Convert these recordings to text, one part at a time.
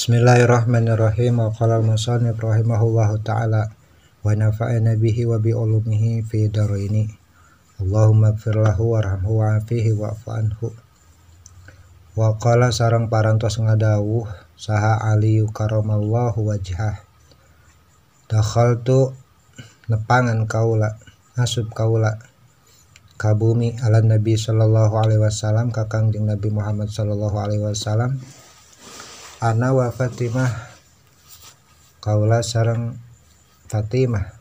Bismillahirrahmanirrahim. Wa qala al-musannif rahimahullahu ta'ala wa nafa'ana bihi wa bi ulumihi fi dharaini. Allahumma ighfir lahu warhamhu wa'afihi wa'fu anhu. Wa qala sareng parantos ngadawuh saha Ali karamallahu wajhah. Dakhaltu nepangan kaula asup kaula ka bumi ala Nabi sallallahu alaihi wasallam ka Kangjeng Nabi Muhammad sallallahu alaihi wasallam. Ana wa Fatimah kaula sareng Fatimah.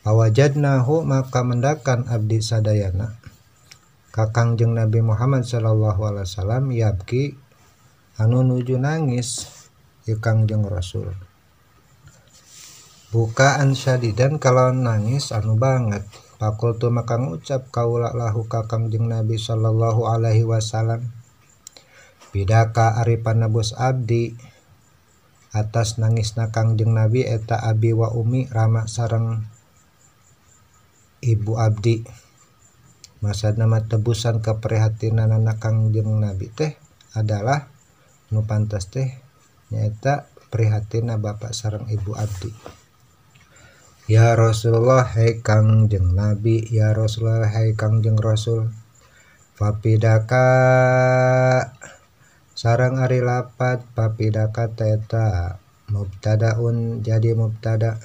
Awajadnahu maka mendakan abdi sadayana ka Kangjeng Nabi Muhammad sallallahu alaihi wasallam yabki anu nuju nangis ieu Kangjeng Rasul. Bukaan syadidan kalawan nangis anu banget. Fakultu maka ngucap kaula lahu ka Kangjeng Nabi sallallahu alaihi wasallam. Bidaka ari panebus abdi atas nangisna Kangjeng Nabi eta abi wa umi rama sareng ibu abdi. Maksudna mah tebusan keprihatinanana Kangjeng Nabi teh adalah nu pantes teh nyaeta prihatina bapak sareng ibu abdi. Ya Rasulullah hai Kangjeng Nabi, ya Rasulullah hai Kangjeng Rasul. Fapidaka sareng ari lapat papidaka teta mubtadaun jadi mubtada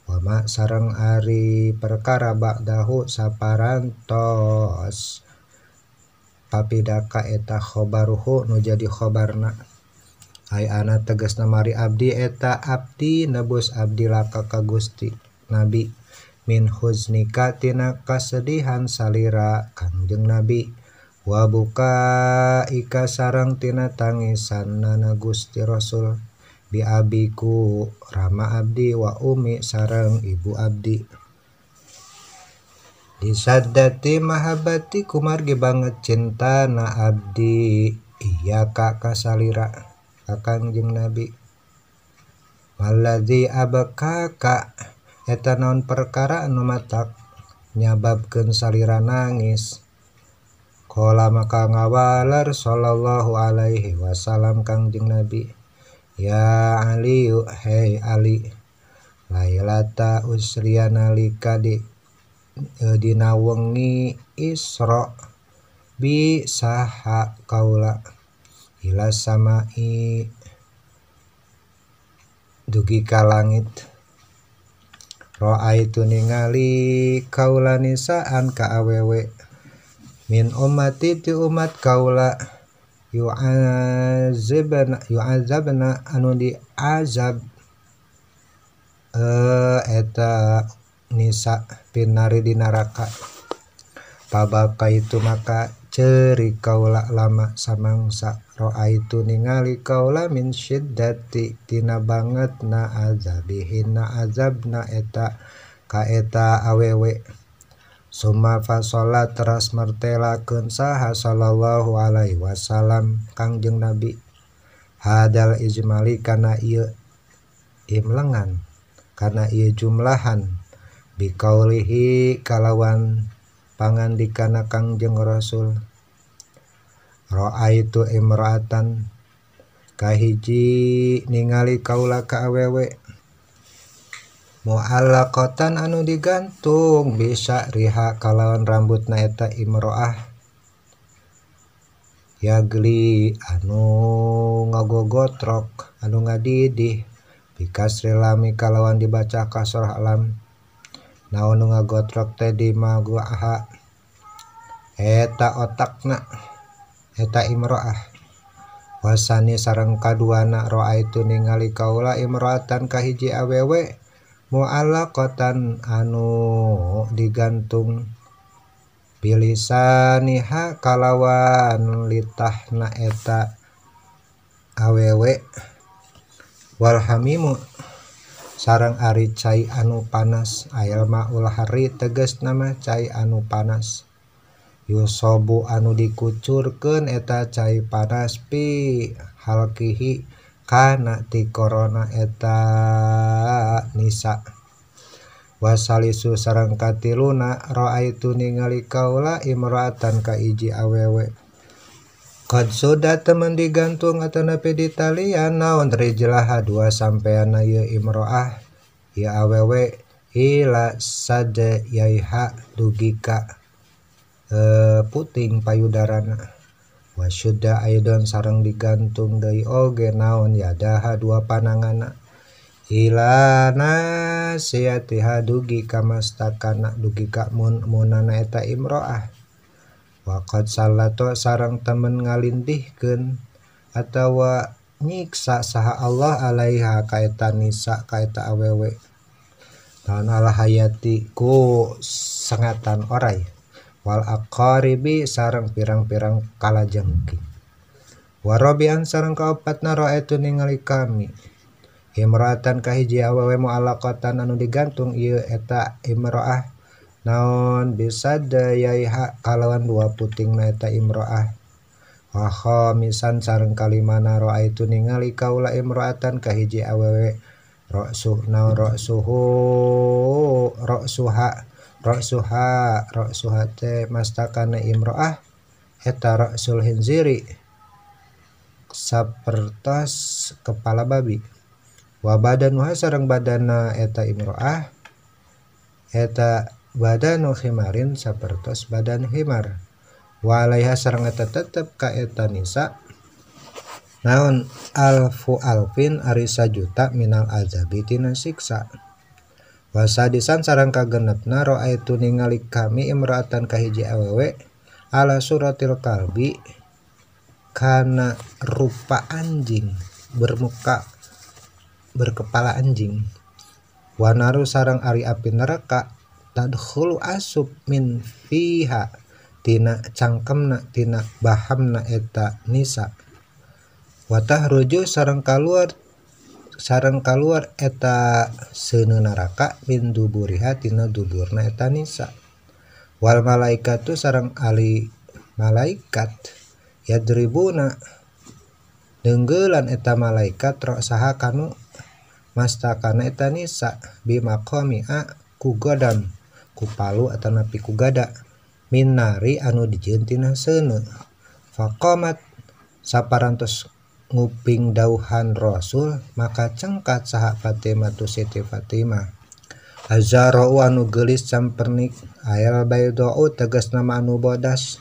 wa ma sareng ari perkara ba'dahu saparantos papidaka eta khobaruhu nu jadi khobarna. Ai ana tegasna mari abdi eta abdi nebus abdi laka ka Gusti Nabi min huznika tina kasedihan salira Kangjeng Nabi wa buka ika sareng tina tangisan nana Gusti Rasul bi abiku rama abdi wa umi sareng ibu abdi. Disaddati mahabbati kumargi banget cinta na abdi iya ka kasalira ka Kangjeng Nabi. Waladzi abkaka eta naon perkara anu matak nyababkeun salira nangis. Qala maka ngawaler sallallahu alaihi wasallam Kangjeng Nabi, ya Aliyu hei Ali, lailata usriya nalika di dina wengi Isra bi saha kaula ila samai dugi ka langit. Ra'aitu ningali kaula nisaan ka awewe min ummati ti umat kaula yu'azabna anu diazab eta nisa pinari di neraka. Pabaka itu maka ceri kaula lama samangsa ra'aitu ningali kaula min syiddati tina banget na azabihinna azabna eta ka eta awewe. Summa fasolat teras mertelakeun saha sallallahu alaihi wasallam Kangjeng Nabi hadal ijmali kana ieu imlengan kana ieu jumlahan bikaulihi kalawan pangandikana Kangjeng Rasul. Ra'aitu imra'atan kahiji ningali kaula ka awewe mu'allaqatan anu digantung bisa riha kalawan rambutna eta imro'ah yagli anu ngagogotrok anu ngadidih bikasri lami kalawan dibaca kasrah lam. Naon nu ngagotrok teh di maguaha eta otakna eta imro'ah. Wasani sareng kaduana ra'aitu ningali kaula imro'atan kahiji awewe mu'allaqatan anu digantung bilisaniha kalawan litahna eta awewe wal hamimu sareng ari cai anu panas ail maul hari tegasna mah cai anu panas yusobu anu dikucurkeun eta cai panas pi halkihi kana ti korona eta nisa. Wasalisu sareng katiluna ra'aitu ningali kaula imra'atan ka hiji awewe Qad sudah temen digantung atanapi ditalian naon rijlaha dua sampeana ieu imro'ah ieu awewe ila sada yaiha dugi ka puting payudarana. Wa syudda aidon sareng digantung deui oge naon yadaha dua panangana ila nasiyatiha dugi ka mastakana dugi ka munana eta imro'ah. Waqad salato sareng temen ngalindihkeun atawa nyiksa saha Allah alaiha ka eta nisa ka eta awewe naon ala hayati ku sengatan oray wal aqaribi sareng pirang-pirang kalajengking. Warabian sareng kaopatna raaitu ningali kami imra'atan kahiji awewe mu'allaqatan anu digantung ieu eta imra'ah naon bisa dayaiha kalawan dua puting na eta imro'ah. Wa khamisan sareng kalimana raaitu ningali kaula imro'atan kahiji awewe ra'suh naon ra'suhu ra'suha ra'suha ra'suha teh mastakana imro'ah eta ra'sul hinziri sapertos kepala babi. Wa badanuha sareng badana eta imro'ah eta badanu khimarin sapertos badan himar. Wa alaiha sareng eta tetep ka eta nisa naon alfu alfin ari sajuta minal azabi tina siksa. Wasadisan sareng kagenepna raaitu ningali kami imra'atan kahiji awewe ala suratil kalbi kana rupa anjing bermuka berkepala anjing. Wanaru sareng ari api neraka tadkhulu asub min fiha tina cangkemna tina bahamna eta nisa. Wa tahruju sareng kaluar eta seuneu neraka min duburiha tina duburna eta nisa. Wal malaikatu sareng ali malaikat yadribuna denggelan eta malaikat ra'saha kanu mastakana eta nisa bimaqami'a ku godam ku palu atanapi ku gada minari anu dijieun tina seuneu. Faqamat saparantos nguping dauhan Rasul maka cengkat saha Fatimah tu Siti Fatimah. Azara'u anu geulis campernik ayal bayda'u tegasna anu bodas.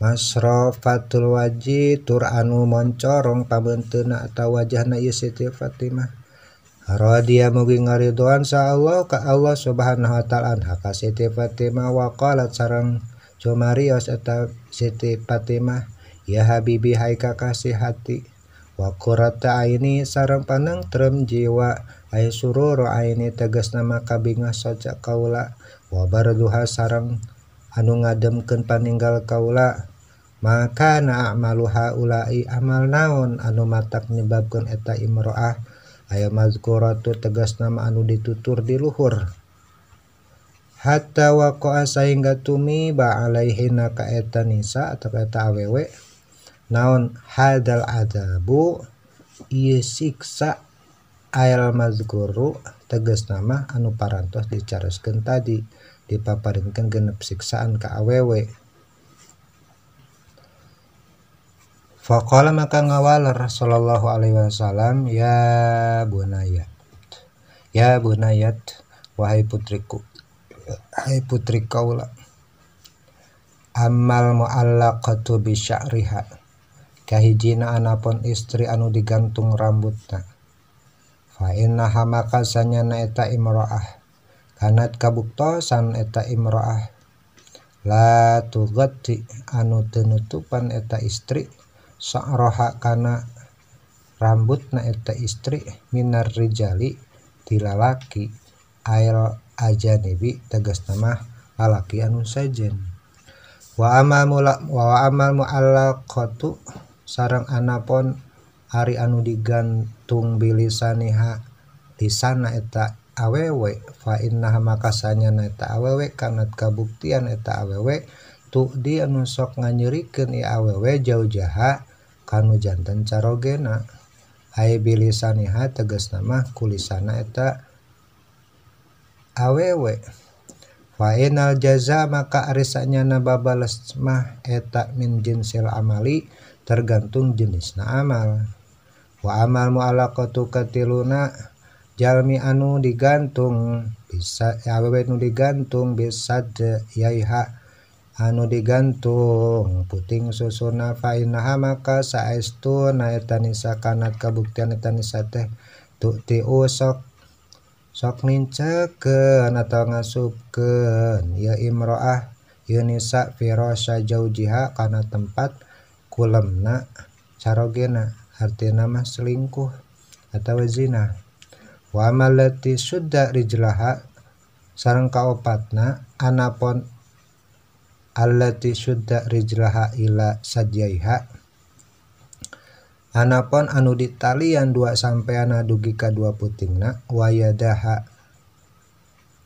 Masrafatul waji tur anu moncorong pabeunteuna atawa wajahna ieu Siti Fatimah. Radiya mugi ngaridoan sa Allah ka Allah subhanahu wa ta'ala anha ka Siti Fatimah. Wa qalat sareng cumarios eta Siti Fatimah ya habibi hai kakasih hati wa qurrata aini sareng panengtrem jiwa ay sururu aini tegasna maka bingah saja kaula wa barduha sareng anu ngademkeun paninggal kaula maka na a'maluha ulai amal naon anu matak nyebabkeun eta imro'ah aya mazkuratu tegas nama anu ditutur di luhur. Hatta waqa'a sahingga tumiba alaihina ka eta nisa atau ka eta awewe naon hadal adabu ieu siksa ayal mazkuru tegas nama anu parantos dicaroskeun tadi dipaparinkeun genep siksaan ka awewe. Faqala maka ngawaler sallallahu alaihi wasallam ya bunayat wahai putriku hai putri kaula amal mu'allaqatu bi sya'riha kahijina anapun istri anu digantung rambutna fa innaha maka sanyana eta imra'ah kanat kabuktosan eta imra'ah la tughatti anu teu nutupan eta istri sa'roha kana rambutna eta istri minar rijali tilalaki ail ajanibi tegasna mah lalaki anu sejen. Wa amal mu'allaqatu sareng anapun ari anu digantung bilisaniha lisana eta awewe fa innaha maka sanyana eta awewe kanat kabuktian eta awewe tu di anu sok nganyerikeun ieu awewe jauh-jaha kanu janten carogena ai bilisaniha tegasna mah kulisana eta awewe. Wa inal jaza maka ari sanyana babales mah eta min jinsil amali tergantung jenisna amal. Wa amal mu'alaqatu katiluna jalmi anu digantung bisa awewe nu digantung bisa yaiha anu digantung puting susuna fa innaha maka saestuna eta nisa kanat kabuktian eta nisa teh tu'tiu sok sok nincekeun atau ngasupkeun ieu imro'ah ieu nisa firasya jaujiha kana tempat kulemna carogena artina mah selingkuh atawa zina. Wa malati sudda rijlaha sareng kaopatna anapon allati sudda rijlaha ila sadyaiha anapon anu ditalian dua sampeana dugi ka dua putingna wayadaha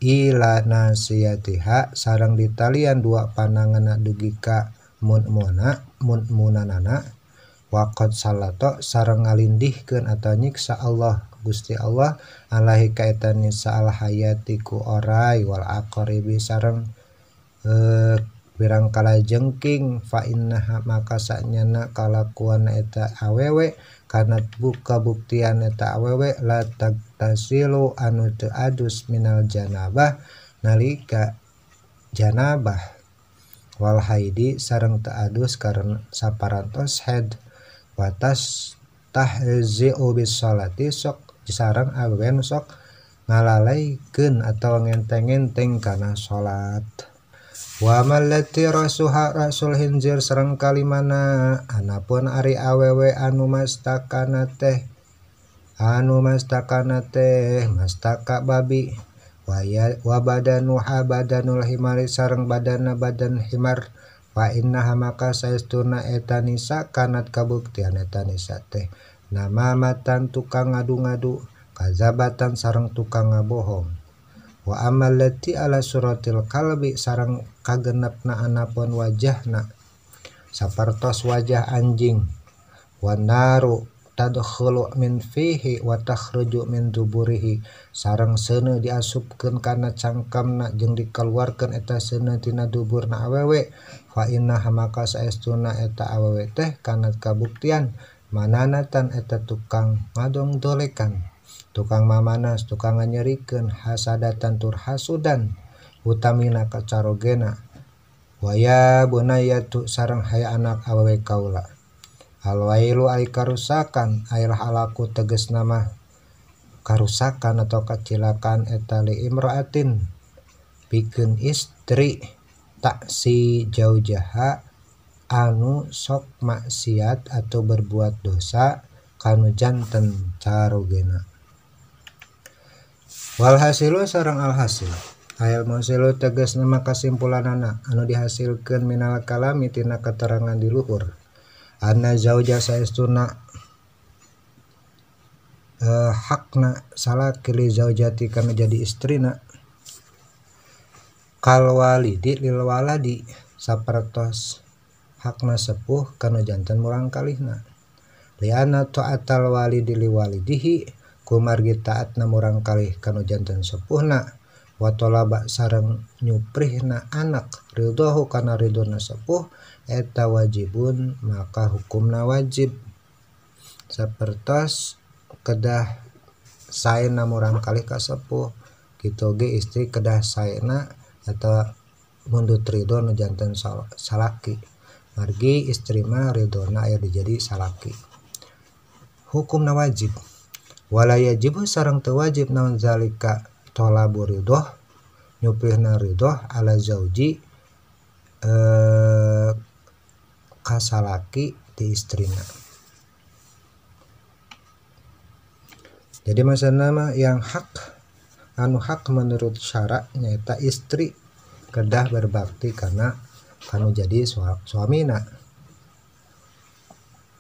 ila nasiyatiha sareng ditalian dua pananganna dugi ka munmuna munmunanana waqad salato sareng ngalindihkeun atawa nyiksa Allah Gusti Allah alaihi kaetan nisa al hayati ku orai wal aqribi sareng pirang kala jengking fa innaha maka sanyana kalakuan eta awewe kana buka buktian eta awewe la tagtasilu anu teu adus minal janabah nalika janabah wal haidi sareng teu adus karena saparantos haid watas tahzi'u bis salati sok sareng awewe nu sok ngalalaikeun atawa ngenteng-ngenteng kana salat. Wa mallati rasuha rasul hinzir sareng kalimana anapun ari awewe anu mastakana teh mastaka babi wa badanuha badanul himari sareng badana badan himar fa innaha maka saestuna eta nisa kanat kabuktian eta nisa teh namamatan tukang ngadu-ngadu kazabatan sareng tukang ngabohong. Wa amallati ala suratil kalbi sareng kagenepna anapun wajahna sapertos wajah anjing wa naru tadkhulu min fihi wa takhruju min duburihi sareng seuneu diasupkeun kana cangkemna jeung dikeluarkeun eta seuneu tina duburna awewe fa innaha maka saestuna eta awewe teh kana kabuktian mananatan eta tukang ngadongdolekan tukang mamanas tukang nganyerikeun hasadatan tur hasudan utamina kacarogena waya bunayatu sareng haya anak awewe kaula alwailu ai karusakan air halaku tegas nama karusakan atau kacilakan eta li imraatin pikeun istri taksi jaujaha anu sok maksiat atau berbuat dosa kanu janten carogena. Walhasilu sareng alhasil ayal musilu tegas nama kesimpulanana anu dihasilkeun minal kalami tina keterangan di luhur anna zauja saestuna hakna salaki li zaujati kana jadi istrina kal walidi lil waladi sapertos hakna sepuh kana janten murang kalihna liana ta'atal walidi li walidihi kumargi taatna murang kalih kanu janten sepuhna wa talaba sareng nyuprihna anak ridhohu kana ridhona sepuh eta wajibun maka hukumna wajib sapertos kedah saena murang kalih ka sepuh kitu ge istri kedah saena atau mundut ridho nu janten salaki margi istri mah ridhona aya dijadi salaki hukumna wajib. Wala yajibu sareng teu wajib naon zalika talabu ridho nyuprihna ridho ala zauji kasalaki ti istrina. Jadi maksudna mah yang hak anu hak menurut syarak nyaeta istri kedah berbakti karena kanu jadi suamina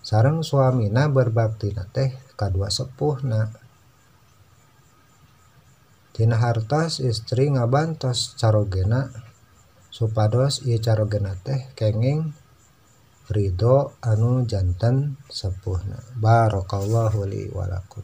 sareng suamina berbakti teh kadua sepuhna tina hartos istri ngabantos carogena supados ieu carogena teh kenging ridho anu janten sepuhna. Barakallahu li wa lakum.